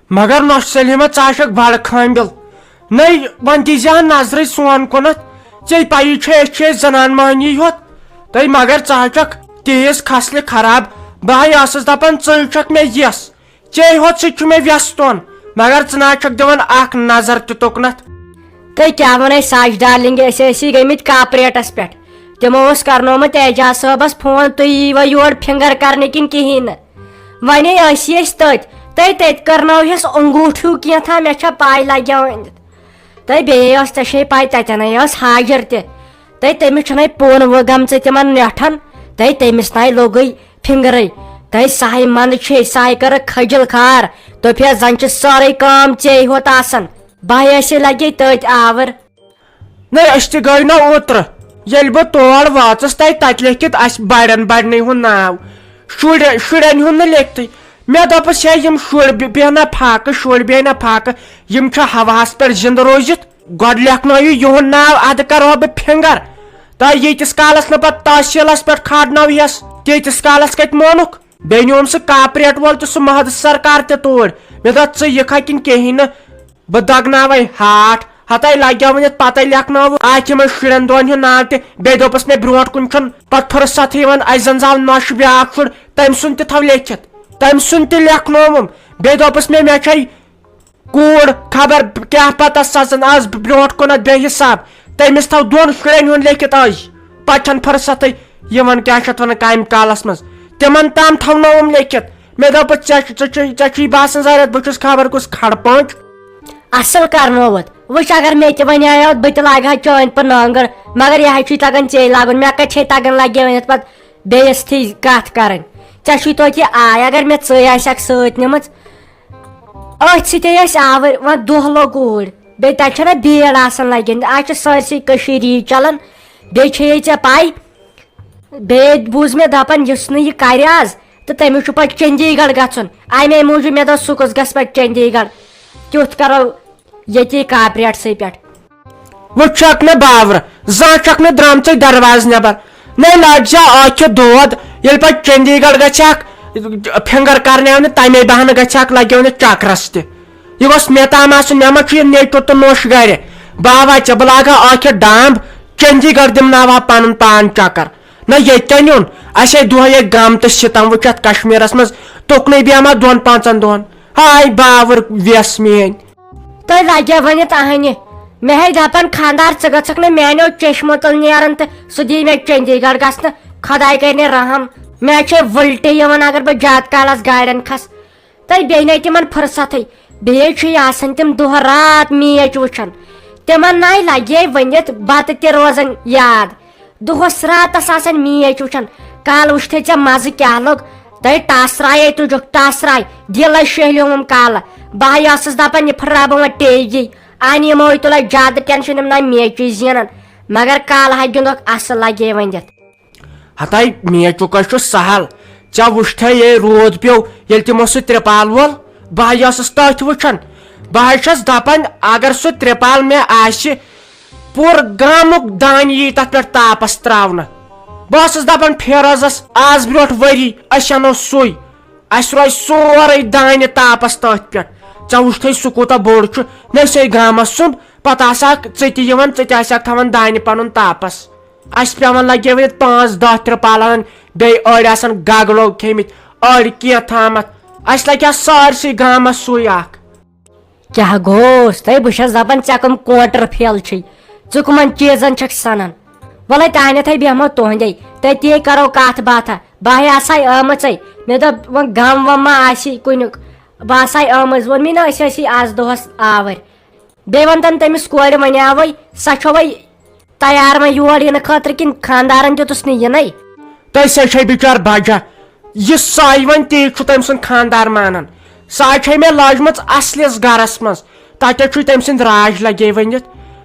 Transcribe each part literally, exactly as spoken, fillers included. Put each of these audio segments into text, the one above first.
مگر نۄشہِ سلیمہ، ژٕ ہا چھکھ بڑٕ خٲمبِل۔ نٔے وۄنۍ دیٖزِ ہا نظرٕے سون کُنتھ۔ ژےٚ پَیی چھے، أسۍ چھِ أسۍ زنان مٔہنی یوت۔ تہٕ مگر ژٕ ہا چھکھ تیز کھسلہِ خراب۔ بہٕ ہا ٲسٕس دپان، ژٕے چھکھ مےٚ یَس۔ ژے ہوت سۭتۍ چھُ مےٚ وٮ۪ستون، مگر ژٕ نہ چھکھ دِوان اکھ نظر تہِ تُکنتھ۔ تہٕ کیٛاہ ونے ساش ڈارلنگ، أسۍ ٲسی گٔمٕتۍ کاپریٹس پٮ۪ٹھ۔ تِمو اوس کرنومُت اعجاز صٲبس فون، تُہۍ ییٖوا یور فنگر کرنہِ کِنہٕ کِہیٖنۍ نہٕ؟ ونے ٲسی أسۍ تٔتۍ، تہٕ تٔتۍ کرنٲو ہس انگوٗٹھ ہیوٗ کینٛہہ تھا، مےٚ چھا پاے لگیو أنِتھ۔ تہٕ بیٚیہِ ٲس، ژےٚ چھے پاے، تتٮ۪نے ٲس حاجر تہِ۔ تہٕ تٔمِس چھنَے پون وۄنۍ گٔمژٕ تِمن نیٹھن۔ تہٕ تٔمِس نَے لوٚگُے فِنگرٕے۔ تہٕ سَہَے منٛد چھے، سَہَے کٔرٕکھ کھٔجِل خار۔ دوٚپہَس، زَن چھِ سٲرٕے کٲم ژے ہوت آسان۔ بہٕ ٲسے لگے تٔتۍ آوٕر۔ نہ، أسۍ تہِ گٔے نہ اوترٕ۔ ییٚلہِ بہٕ تور وٲژٕس، تَتہِ، تَتہِ لیکھِتھ اَسہِ بَڑٮ۪ن بَڑنٕے ہُنٛد ناو۔ شُرٮ۪ن، شُرٮ۪ن ہُنٛد نہٕ لیکھتٕے۔ مےٚ دوٚپُس، ہے، یِم شُرۍ بے-، بیٚہنا فاقہٕ، شُرۍ بیٚہنا فاقہٕ، یِم چھِ ہواہَس پٮ۪ٹھ زِندٕ روٗزِتھ۔ گۄڈٕ لیکھنٲیِو یِہُنٛد ناو، اَدٕ کَرو بہٕ فِنگر۔ تۄہہِ ییٖتِس کالَس نہٕ پَتہٕ تحصیٖلَس پٮ۪ٹھ کھارنٲوہَس، تیٖتِس کالَس کَتہِ مونُکھ؟ بیٚیہِ نیوٗم سُہ کاپریٹ وول تہِ، سُہ محدٕ سرکار تہِ توٗرۍ۔ مےٚ دوٚپ، ژٕ یِکھا کِنہٕ کِہیٖنۍ نہٕ؟ بہٕ دَگناوَے ہاٹھ۔ ہَتَے لَگیو ؤنِتھ، پَتَے لیکھنٲوٕ اَتھ یِمَن شُرٮ۪ن دۄن ہُنٛد ناو تہِ۔ بیٚیہِ دوٚپُس مےٚ، برونٛٹھ کُن چھُنہٕ پَتہٕ فُرصتھٕے یِوان، اَسہِ زَن زاو نۄشہِ بیٛاکھ شُر، تٔمۍ سُنٛد تہِ تھاو لیکھِتھ۔ تٔمۍ سُنٛد تہِ لیکھنووُم۔ بیٚیہِ دوٚپُس مےٚ، مےٚ چھَے کوٗر، خبر کیٛاہ پتہ سۄ زن آز برونٛٹھ کُنتھ بے حساب۔ تٔمِس تھاو دۄن شُرٮ۪ن ہُنٛد لیکھِتھ أزۍ۔ پتہٕ چھنہٕ فرصتٕے یِوان، کیٛاہ چھِ اتھ ونان، کامہِ کالس منٛز۔ تِمن تام تھاونٲوٕم لیکھِتھ۔ مےٚ دوٚپ، ژےٚ چھُ، ژےٚ چھُے، ژےٚ چھُے باسان، زارت، بہٕ چھُس خبر کُس کھڑ پانٛچ۔ اصل کرنووُتھ۔ وٕچھ، اگر مےٚ تہِ ونیایوتھ، بہٕ تہِ لاگہٕ ہا چٲنۍ پٲٹھۍ نانٛگٕر، مگر یہِ ہا چھُے تگان ژے لاگُن، مےٚ کتہِ چھے تگان، لگے ؤنِتھ پتہٕ بیٚیِس تھی کتھ کرٕنۍ۔ ژےٚ چھُے توتہِ یہِ آے، اگر مےٚ ژٕے آسہِ ہکھ سۭتۍ نِمٕژ، أتھۍ سۭتۍ ٲسۍ آوٕرۍ، وۄنۍ دۄہ لوٚگ اوٗرۍ۔ بیٚیہِ تَتہِ چھَنہ بیٖڈ آسان لَگن، آز چھِ سٲرسٕے کٔشیٖرِ یی چَلان۔ بیٚیہِ چھے ژےٚ پَے، بیٚیہِ بوٗز مےٚ دَپان، یُس نہٕ یہِ کَرِ آز، تہٕ تٔمِس چھُ پَتہٕ چٔندی گڑھ گژھُن۔ اَمے موٗجوٗب مےٚ دوٚپ، سُہ کُس گژھِ پَتہٕ چٔندی گڑھ؟ کیُتھ کَرو ییٚتی کاپریٹسٕے پٮ۪ٹھ۔ وۄنۍ چھکھ نہٕ باورٕ، زانٛہہ چھکھ نہٕ درٛامژٕے دروازٕ نٮ۪بر۔ نَے لَگ جا ٲکھِ دود، ییٚلہِ پتہٕ چندی گڑھ گژھِ اکھ فنگر کرناونہِ، تَمے بہانہٕ گژھِ اکھ لگیو نہٕ چکرس تہِ۔ یہِ گوٚژھ مےٚ تام آسُن، مےٚ ما چھُ یہِ نیٚچُو تہٕ نوٚش گرِ؟ بہٕ ہاوہا ژےٚ، بہٕ لاگہٕ ہا ٲکھِ ڈامب، چندی گڑھ دِمناوہا پنُن پان چکر۔ نہ ییٚتہِ کیٛاہ نیُن؟ اَسہِ ہے دۄہے گم تہٕ ستم وٕچھتھ کشمیرس منٛز، تُکنُے بیٚہما دۄن پانٛژن دۄہن۔ ہاے باوٕر ویس میٲنۍ۔ تۄہہِ لگیو وۄنۍ تہنہِ۔ مےٚ ہے دپان خانٛدار، ژٕ گژھکھ نہٕ میانیو چشمو تل نیران تہٕ سُہ دی مےٚ چندی گڑھ گژھنہٕ۔ خداے کرِ نے رحم۔ مےٚ چھے وُلٹی یِوان اگر بہٕ زیادٕ کالس گاڑٮ۪ن کھس۔ تہٕ بیٚیہِ نے تِمن فرصتھٕے۔ بیٚیہِ چھُے آسان تِم دۄہ رات میچ وٕچھان۔ تِمن ناے لگے ؤنِتھ بتہٕ تہِ روزان یاد۔ دۄہس راتس آسان میچ وٕچھان۔ کالہٕ وٕچھتھے ژےٚ مزٕ کیٛاہ لوٚگ۔ تۄہہِ ٹاسرایے تُجُکھ ٹاسراے۔ دِلے شیہلیومُم کالہٕ۔ بہٕ ہا ٲسٕس دپان، یہِ پھٕٹراو بہٕ وۄنۍ ٹے جی۔ آنی یِمو تُلے زیادٕ ٹینشن، یِم نہ میچے زینان۔ مگر کالہٕ ہا گِنٛدُکھ اصل، لگے ؤنِتھ۔ ہتاے میچُک ہا چھُ سہل۔ ژےٚ وٕچھتھے یے روٗد پیوٚو، ییٚلہِ تِمو سُہ ترٛپال وول، بہٕ ہا ٲسٕس تٔتھۍ وٕچھان۔ بہٕ ہا چھَس دپان، اگر سُہ ترٛپال مےٚ آسہِ، پوٗرٕ گامُک دانہِ یی تتھ پٮ۪ٹھ تاپس تراونہٕ۔ بہٕ ٲسٕس دپان فیروزس آز برونٛٹھ ؤری أسۍ انو سُے، اسہِ روزِ سورُے دانہِ تاپس تٔتھۍ پٮ۪ٹھ۔ ژےٚ وٕچھتھے سُہ کوٗتاہ بوٚڑ چھُ، نہ چھے گامس سُنٛد، پتہٕ آسہٕ ہاکھ ژٕ تہِ یِوان، ژٕ تہِ آسہٕ ہاکھ تھاوان دانہِ پنُن تاپس۔ اسہِ پٮ۪وان لگے وۄنۍ پانٛژھ دہ ترٛپال انٕنۍ، بیٚیہِ أڑۍ آسان گگلو کھیٚمٕتۍ، أڑۍ کینٛہہ تھامتھ۔ اسہِ لگہِ ہا سٲرسٕے گامس سُے اکھ۔ کیٛاہ گوٚوس؟ تہٕ بہٕ چھَس دَپان، ژےٚ کٕم کوٹر پھیل چھِی؟ ژٕ کٕمَن چیٖزَن چھَکھ سَنان؟ وَلَے تانٮ۪تھَے بیٚہمو تُہُنٛدے، تٔتی کَرو کَتھ باتھا۔ بہٕ ہے آسہٕ ہاے آمٕژَے۔ مےٚ دوٚپ، وۄنۍ غم وم ما آسی کُنیُک؟ بہٕ آسہٕ ہاے آمٕژ، ووٚن مےٚ نا، أسۍ ٲسی آز دۄہَس آوٕرۍ۔ بیٚیہِ وَن تَن تٔمِس کورِ وَنیٛاوَے، سۄ چھَوَے تیار وۄنۍ یور یِنہٕ خٲطرٕ کِنہٕ خانٛدارَن دیُتُس نہٕ یِنَے؟ تۄہہِ سا چھے بِچار بجا، یہِ ساے وۄنۍ تی چھُ تٔمۍ سُنٛد خانٛدار مانان۔ سۄ چھے مےٚ لٲجمٕژ اصلِس گرس منٛز، تتہِ چھُے تٔمۍ سٕنٛدۍ راج لگے ؤنِتھ۔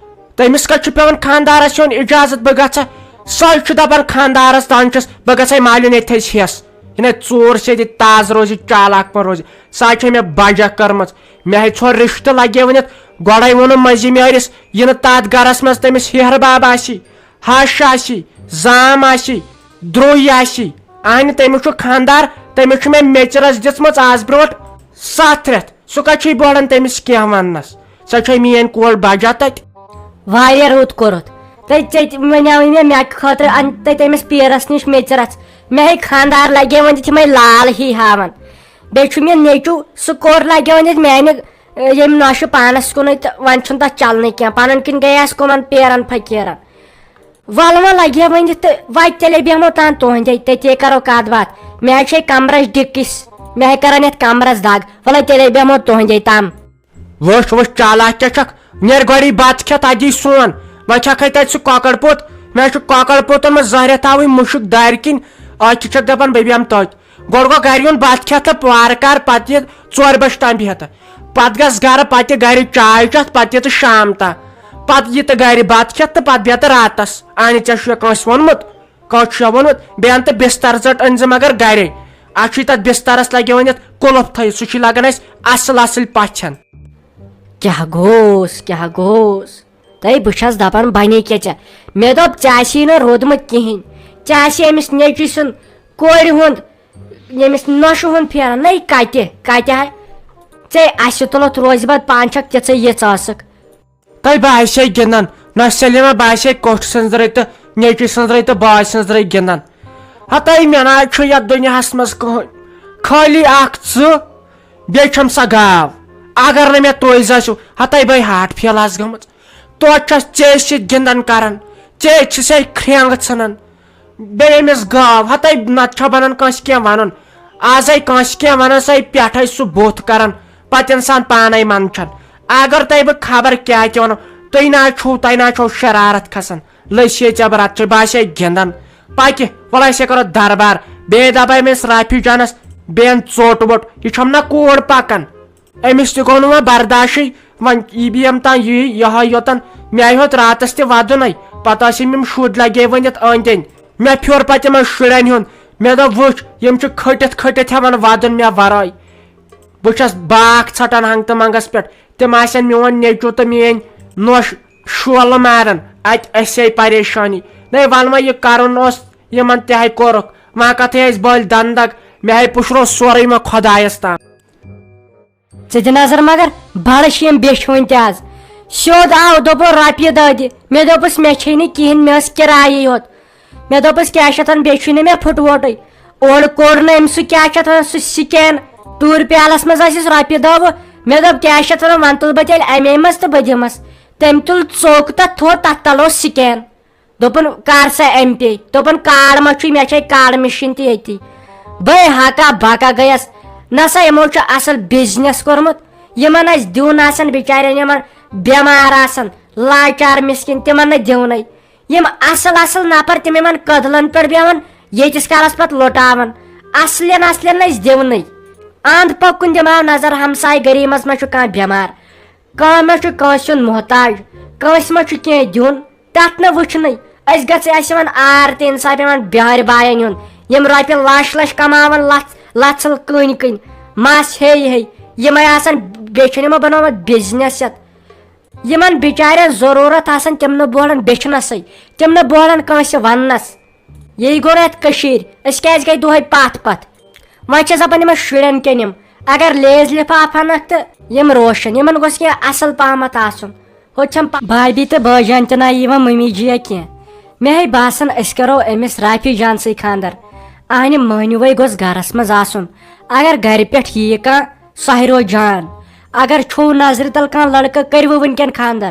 تٔمِس کتہِ چھُ پٮ۪وان خانٛدارس ہیوٚن اجازت بہٕ گژھٕ؟ سۄے چھُ دپان خانٛدارس تام چھُس بہٕ گژھے مالِنۍ ییٚتہِ تھٔج ہٮ۪س۔ یہِ نے ژوٗر سیٚدِ تازٕ روزِ، چالاک پٲٹھۍ روزِ۔ سۄ چھے مےٚ بجا کٔرمٕژ۔ مےٚ ہے ژھور رشتہٕ لگے ؤنِتھ، گۄڈے ووٚنُم مٔنٛزِم یٲرِس، یہِ نہٕ تتھ گرس منٛز تٔمِس ہیہر باب آسی۔ ہش آسی، زام آسی، درٛوے آسی۔ اہنہِ، تٔمِس چھُ خانٛدار، تٔمِس چھُ مےٚ میٚژِ رَس دِژمٕژ آز برونٛٹھ ستھ رٮ۪تھ۔ سُہ کتہِ چھُے بوڑان تٔمِس کینٛہہ وننس؟ سۄ چھے میٲنۍ کول بجا تتہِ۔ واریاہ رُت کوٚرُتھ۔ تہٕ ژےٚ تہِ ونیاوٕے مےٚ، مےٚ خٲطرٕ ان تہٕ تٔمِس پیٖرس نِش میٚژ رژھ۔ مےٚ ہے خانٛدار لگے وۄنۍ تِمے لال ہی ہاوان۔ بیٚیہِ چھُ مےٚ نیٚچو، سُہ کوٚر لگے وۄنۍ ییٚتہِ میانہِ، ٲ، ییٚمہِ نۄشہِ پانس کُنُے تہٕ وۄنۍ چھُنہٕ تتھ چلنٕے کینٛہہ۔ پنُن کِنۍ گٔیس کٕمن پیٖرن فقیٖرن۔ ولہٕ وۄنۍ لگہِ ہا ؤنِتھ تہٕ وتہِ تیٚلے بیٚہمو تان تُہنٛدے، تٔتے کرو کتھ باتھ۔ مےٚ ہے چھے کمرس ڈِکِس، مےٚ ہے کرن یتھ کمرس دگ۔ ولے تیٚلے بیٚہمو تُہنٛدے تام۔ وٕچھ، وٕچھ، چالاک کیٛاہ چھکھ؟ نیر گۄڈٕ یہِ بتہٕ کھٮ۪تھ، ادی سون۔ وۄنۍ چھکھے تتہِ سُہ کۄکر پوٚت۔ مےٚ چھُ کۄکر پوٚتن منٛز زہرِ تھاوٕنۍ مُشُک دارِ کِنۍ۔ اتھ چھِ چھکھ دپان بہٕ بیٚہمہٕ تتہِ۔ گۄڈٕ گوٚو گرِ یُن بتہٕ کھٮ۪تھ تہٕ وارٕ کار، پتہٕ یہِ ژورِ بجہِ تام بیٚہتھ۔ پتہٕ گژھ گرٕ، پتہٕ یہِ گرِ چاے چٮ۪تھ، پتہٕ یہِ تہٕ شام تام۔ پتہٕ یہِ تہٕ گرِ بتہٕ کھٮ۪تھ تہٕ پتہٕ بیٚہتھ راتس۔ اہنہِ، ژےٚ چھُ کٲنٛسہِ ووٚنمُت؟ کٲنٛسہِ چھُ ووٚنمُت؟ بیٚہن تہٕ بستر ژٹ أنۍ زِ مگر گرے۔ اتھ چھُے تتھ بسترس لگہِ وۄنۍ یتھ قُلف تھٲیِتھ، سُہ چھُے لگان اسہِ اصل اصل پژھٮ۪ن۔ کیٛاہ گوٚوس، کیٛاہ گوٚوس؟ تہٕ بہٕ چھَس دَپان، بَنے کیٛاہ ژےٚ؟ مےٚ دوٚپ، ژےٚ آسی نہٕ روٗدمُت کِہیٖنۍ۔ ژےٚ آسی أمِس نیٚچوٗ سُنٛد کورِ ہُنٛد، ییٚمِس نۄشہِ ہُنٛد پھیران۔ نَے کَتہِ، کَتہِ ہا؟ ژےٚ اَسہِ تُلُتھ روزِ بَد پانہٕ چھَکھ تِژھٕے یِژھ ٲسٕکھ۔ تۄہہِ باسے گِنٛدان، نۄشہِ سلیمہ باسے کوٚٹھۍ سٕنٛزرٕے تہٕ نیٚچوٗ سٕنٛزرٕے تہٕ باے سٕنٛزرٕے گِنٛدان۔ ہَتاے مےٚ نہ حظ چھُ یَتھ دُنیاہَس منٛز کٕہٕنۍ، خٲلی اَکھ ژٕ، بیٚیہِ چھَم سۄ گاو۔ اگر نہٕ مےٚ تُہۍ زٲسِو، ہَتاے بَے ہارٹ فیل آسہٕ گٔمٕژ۔ توتہِ چھَس ژےٚ سۭتۍ گِنٛدان کران، ژےٚ چھِ سۄے کھرٛینٛگ ژھٕنان۔ بیٚیہِ أمِس گاو، ہَتَے نَتہٕ چھا بَنان کٲنٛسہِ کینٛہہ وَنُن۔ آزَے کٲنٛسہِ کینٛہہ وَنان، سۄے پٮ۪ٹھَے سُہ بُتھ کران، پَتہٕ اِنسان پانَے منٛدچھان۔ اگر تۄہہِ بہٕ خبر کیٛاہ تہِ وَنو، تُہۍ نہ حظ چھُو، تۄہہِ نہ حظ چھو شرارت کھسان۔ لٔسۍ ہے ژےٚ بہٕ رَتہٕ چھے باسے گِنٛدان۔ پَکہِ، وَلہٕ أسۍ ہے کَرو دربار۔ بیٚیہِ دَپے أمِس رافی جانَس، بیٚیَن ژوٚٹ ووٚٹ، یہِ چھَم نہ کوٗر پَکان۔ أمِس تہِ گوٚو نہٕ وۄنۍ برداشٕے، وۄنۍ یی بہٕ یِم تام یی یِہوٚے یوٚتَن۔ مےٚ آیہِ ہوٚت راتَس تہِ وَدُنَے، پَتہٕ ٲسۍ یِم، یِم شُرۍ لَگے وۄنۍ یَتھ أنٛدۍ أنٛدۍ۔ مےٚ پھیوٚر پَتہٕ یِمَن شُرٮ۪ن ہُنٛد۔ مےٚ دوٚپ، وٕچھ، یِم چھِ کھٔٹِتھ کھٔٹِتھ ہٮ۪وان وَدُن مےٚ وَرٲے۔ بہٕ چھَس باکھ ژھٹان ہنٛگتہٕ منٛگَس پٮ۪ٹھ، تِم آسَن میون نیٚچوٗ تہٕ میٛٲنۍ نۄش شولہٕ ماران اَتہِ اَسے پریشٲنی۔ نَے وَن وۄنۍ، یہِ کَرُن اوس، یِمَن تہِ ہے کوٚرُکھ، وۄنۍ کَتھٕے اَسہِ بٔلۍ دَنٛدَگ، مےٚ ہے پُشروو سورُے وۄنۍ خۄدایَس تام۔ ژٕ دِ نظر مگر، بڑٕ چھِ یِم بیچھِ وٕنۍ تہِ آز۔ سیوٚد آو، دوٚپُن، "رۄپیہِ دَہ دِ۔" مےٚ دوٚپُس، "مےٚ چھے نہٕ کِہیٖنۍ، مےٚ ٲس کِرایی یوت۔" مےٚ دوٚپُس، "کیٛاہ چھِ اَتھ وَنان، بیٚیہِ چھُے نہٕ مےٚ پھُٹووٹُے۔" اورٕ کوٚر نہٕ أمۍ سُہ، کیٛاہ چھِ اَتھ وَنان، سُہ سِکین۔ ٹوٗرۍ پیالَس منٛز ٲسِس رۄپیہِ دَہ وُہ۔ مےٚ دوٚپ، "کیٛاہ چھِ اَتھ وَنان، وَن تُلہٕ بہٕ تیٚلہِ اَمے منٛز تہٕ بہٕ دِمَس۔" تٔمۍ تُل ژوٚک تَتھ تھوٚد، تَتھ تَل اوس سِکین۔ دوٚپُن، "کر سا ایم پے؟" دوٚپُن، "کارڈ ما چھُے؟ مےٚ چھے کارڈ مِشیٖن تہِ ییٚتی۔" بٔے ہکا بکا گٔیَس۔ نہ سا، یِمو چھُ اَصٕل بِزنِس کوٚرمُت۔ یِمَن آسہِ دیُن آسان بِچارٮ۪ن، یِمَن بٮ۪مار آسان، لاچار مِسکیٖن، تِمَن نہٕ دیُنٕے۔ یِم اَصٕل اَصٕل نفر، تِم یِمَن کٔدلَن پٮ۪ٹھ بیٚہوان، ییٚتِس کالَس پَتہٕ لُٹاوان۔ اَصلٮ۪ن اَصلٮ۪ن نہٕ اَسہِ دیُنٕے۔ اَنٛد پٔکُن دِمہٕ ہاو نظر، ہمسایہِ گٔری منٛز ما چھُ کانٛہہ بٮ۪مار؟ کانٛہہ ما چھُ کٲنٛسہِ ہُنٛد محتاج؟ کٲنٛسہِ ما چھُ کینٛہہ دیُن؟ تَتھ نہٕ وٕچھنٕے۔ أسۍ گژھِ اَسہِ یِوان آر تہِ اِنصاف یِوان بِہارِ باین ہُنٛد۔ یِم رۄپیہِ لَچھ لَچھ کَماوَن لَژھ لَژھَل کٕنۍ کٕنۍ۔ مَس ہیٚیہِ ہیٚیہِ۔ یِمَے آسان، بیٚیہِ چھِنہٕ یِمو بَنومُت بِزنِس یَتھ۔ یِمَن بِچارٮ۪ن ضروٗرت آسان، تِم نہٕ بوڑان بیٚچھنَسٕے۔ تِم نہٕ بوڑان کٲنٛسہِ وَننَس۔ یی گوٚو نہٕ یَتھ کٔشیٖرِ۔ أسۍ کیٛازِ گٔے دۄہَے پَتھ پَتھ؟ وۄنۍ چھَس دَپان یِمَن شُرٮ۪ن کیٚن یِم، اگر لیز لِفاف اَنَکھ تہٕ یِم روشَن، یِمَن گوٚژھ کینٛہہ اَصٕل پَہمَتھ آسُن۔ ہُتہِ چھَم پَ-، بھابھی تہٕ بٲجان تہِ نہ یِوان مٔمی جِیا کینٛہہ۔ مےٚ ہے باسان، أسۍ کَرو أمِس رافی جان سٕے خانٛدَر۔ اَہنہِ مٔہنیوٗوَے گوٚژھ گَرَس منٛز آسُن۔ اگر گَرِ پٮ۪ٹھ یِیہِ کانٛہہ، سُہ ہے روزِ جان۔ اگر چھُو نظرِ تَل کانٛہہ لٔڑکہٕ، کٔرِوٕ وٕنکٮ۪ن خانٛدَر۔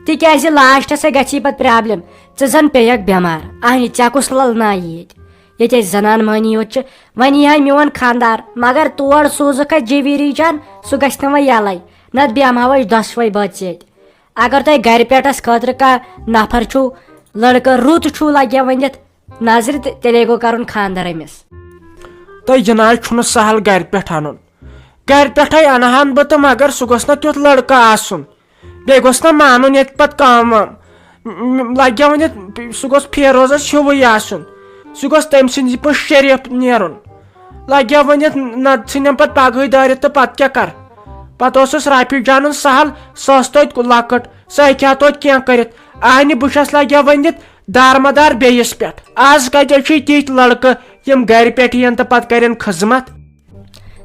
تِکیٛازِ لاسٹَس ہے گژھی پَتہٕ پرٛابلِم۔ ژٕ زَن پیٚیَکھ بٮ۪مار۔ اَہنہِ، ژےٚ کُس لَل نایہِ ییٚتہِ؟ ییٚتہِ ٲسۍ زنان مٔہنی یوت چھِ، وۄنۍ یی ہا میون خانٛدار، مگر تور سوٗزُکھ اَسہِ جویٖری جان، سُہ گژھِ نہٕ وۄنۍ یَلَے، نَتہٕ بیٚہمہٕ ہاو أسۍ دۄشوَے بٲژ ییٚتہِ۔ اگر تۄہہِ گَرِ پٮ۪ٹھ اَسہِ خٲطرٕ کانٛہہ نفر چھُو، لٔڑکہٕ رُت چھُو لَگہِ ہا ؤنِتھ نظرِ، تہٕ تیٚلے گوٚو کَرُن خانٛدَر أمِس۔ تہٕ یہِ نہ حظ چھُنہٕ سہل گَرِ پٮ۪ٹھ اَنُن۔ گَرِ پٮ۪ٹھَے اَنہٕ ہَن بہٕ تہٕ مگر سُہ گوٚژھ نہ تیُتھ لٔڑکہٕ آسُن۔ بیٚیہِ گوٚژھ نہ مانُن ییٚتہِ پَتہٕ کٲم وٲم۔ م-، م-، لَگہِ ہا وۄنۍ ییٚتہِ، سُہ گوٚژھ فیروزَس ہیوٗوٕے آسُن۔ سُہ گوٚژھ تٔمۍ سٕنٛدِ پٲٹھۍ شریٖف نیرُن۔ لَگہِ ہا وۄنۍ ییٚتہِ، نَتہٕ ژھٕنٮ۪م پَتہٕ پَگہٕے دٲرِتھ تہٕ پَتہٕ کیٛاہ کَرٕ؟ پَتہٕ اوسُس رافی جانُن سہل، سۄ ٲس توتہِ لۄکٕٹ، سۄ ہیٚکہِ ہا توتہِ کینٛہہ کٔرِتھ۔ اَہنہِ بہٕ چھَس لَگہِ ہا وۄنۍ ییٚتہِ دارمدار بیٚیِس پٮ۪ٹھ۔ آز کَتہِ چھِ تِتھۍ لٔڑکہٕ یِم گَرِ پٮ۪ٹھ یِن تہٕ پَتہٕ کَرن خدمت؟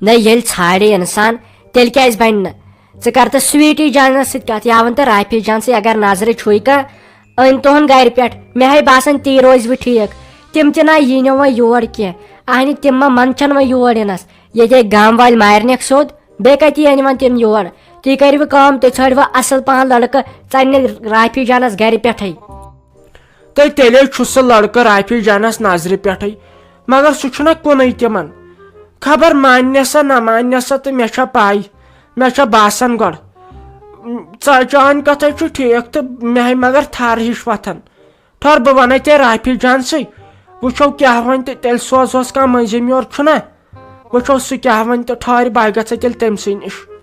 نہ، ییٚلہِ ژھانڈِ اِنسان، تیٚلہِ کیازِ بنہِ نہٕ؟ ژٕ کر تہٕ سویٹی جانس سۭتۍ کتھ، یا ون تہٕ رافی جان سۭتۍ، اگر نظرِ چھُے کانٛہہ، أنۍ تُہُنٛد گرِ پٮ۪ٹھ، مےٚ ہے باسان تی روزِ وۄنۍ ٹھیٖک۔ تِم تہِ نہ یی نہٕ وۄنۍ یور کینٛہہ۔ اہنہِ تِم ما منٛدچھن وۄنۍ یور یِنس؟ ییٚتے گام والۍ مارنکھ سیوٚد، بیٚیہِ کتہِ یِن وۄنۍ تِم یور؟ تُہۍ کٔرِو کٲم، تُہۍ ژھٲنٛڈِو اصل پہن لڑکہٕ، ژنہِ رافی جانس گرِ پٮ۪ٹھے۔ تہٕ تیٚلے چھُ سُہ لڑکہٕ رافی جانس نظرِ پٮ۪ٹھے، مگر سُہ چھُنہ کُنُے تِمن۔ خبر ماننہِ سا نہ ماننہِ سا، تہٕ مےٚ چھےٚ پاے، مےٚ چھےٚ باسان گۄڈٕ۔ ژ-، چٲنۍ کتھے چھُ ٹھیٖک، تہٕ مےٚ ہے مگر تھر ہِش وۄتھان۔ ٹھہر، بہٕ ونَے ژےٚ رافی جان سٕے، وٕچھو کیٛاہ وَنہِ تہٕ تیٚلہِ سوزہوس کانٛہہ مٔنٛزِم یور، چھُنہ؟ وٕچھو سُہ کیٛاہ وَنہِ تہٕ ٹھہر، بہٕ گژھٕ تیٚلہِ تٔمۍ سٕے نِش۔